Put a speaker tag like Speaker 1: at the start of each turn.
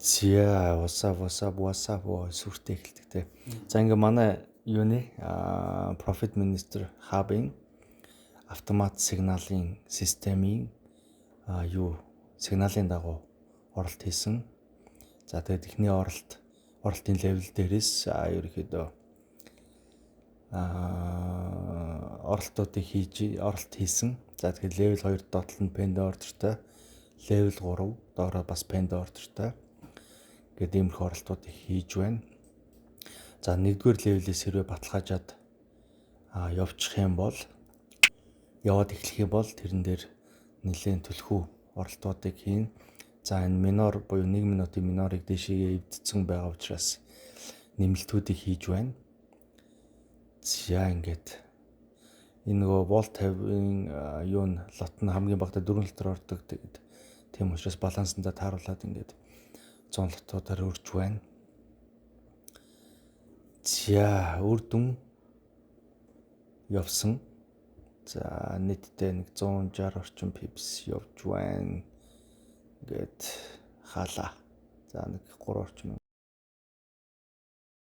Speaker 1: За, what's up, what's up, what's up, сүртэй эхэлдэг те. За, ингээ манай юуны Profit Minister Hub-ын автомат сигналын системийн юу сигналын дагуу оролт хийсэн. За, тэгээд эхний оролтын level дээрээс ерөнхийдөө оролтуудыг хийж оролт хийсэн. За, тэгэхээр level 2 доод тал нь pending order-тай, level 3 доороо бас pending order-тай гэдэг иймэрхүү оролтуудыг хийж байна. За, нэгдүгээр level ээс хэрвээ баталгаажаад явчих юм бол, яваад эхлэх юм бол тэрэн дээр нэлээд түлхүү оролтуудыг хийн. За, энэ minor буюу 1 минутын minor ыг дээшээ эвдсэн байгаа учраас нэмэлтүүдийг хийж байна. За, ингээд энэ нөгөө Volt 50-ын юу н lot нь хамгийн багадаа 4 литр ордог. Тэгээд тийм учраас балансандаа тааруулаад ингээд 100 lot уудаар өрж байна. За, үр дүн явсан. За, нийтдээ нэг 160 орчим pips явж байна. Ингээд хаалаа. За, нэг 3 орчим.